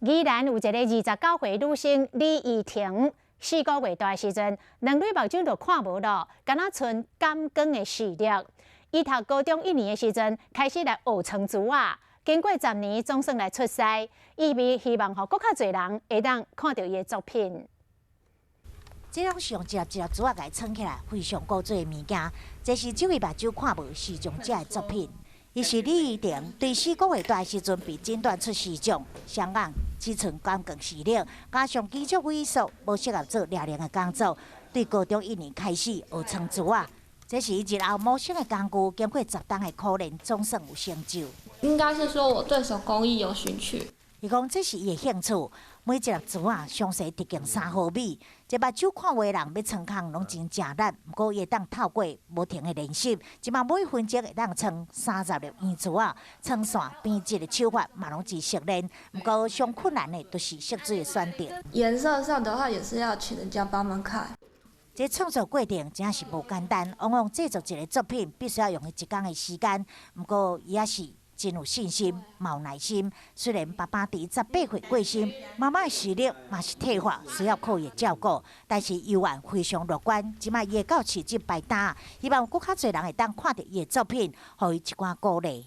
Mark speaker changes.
Speaker 1: 宜蘭有一个29歲女生李怡婷，4個月大的時陣，兩對目睭就看無咯，敢若賰感光的視力。伊讀高中一年的時陣，開始來學穿珠仔，經過10年，總算來出師。伊咪希望予閣較濟人會當看著伊的作品。
Speaker 2: 這攏是用一粒一粒珠仔共穿起來，非常古錐的物件。這是這位目睭看無視障者的作品。伊是李怡婷，對4個月大的時陣被診斷出視障，雙眼只賰感光視力，加上肌肉萎縮，無適合做掠量的工作。對高中一年開始學穿珠仔，這是伊日後謀生的工具。經過10冬的苦練，總算有成就。
Speaker 3: 應該是說我對手工藝有興趣。
Speaker 2: 伊講這是伊的興趣，每一粒珠仔詳細直徑3毫米，這目睭看無的人欲穿空攏真食力。毋過伊會當透過無停的練習，這馬每分鐘會當穿30粒圓珠仔，穿線編織的手法嘛攏真熟練。毋過上困難的就是色水的選擇。
Speaker 3: 顏色上的話，也是要請人家幫忙看。
Speaker 2: 這創作過程真是無簡單，往往製作一个作品必須要用一工的時間。毋過伊也是真有信心，嘛有耐心。雖然爸爸佇18歲過身，媽媽的視力嘛是退化，需要靠伊的照顧。但是猶原非常樂觀，這馬伊會到市集擺攤，希望閣較濟人會當看著伊的作品，予伊一寡鼓勵。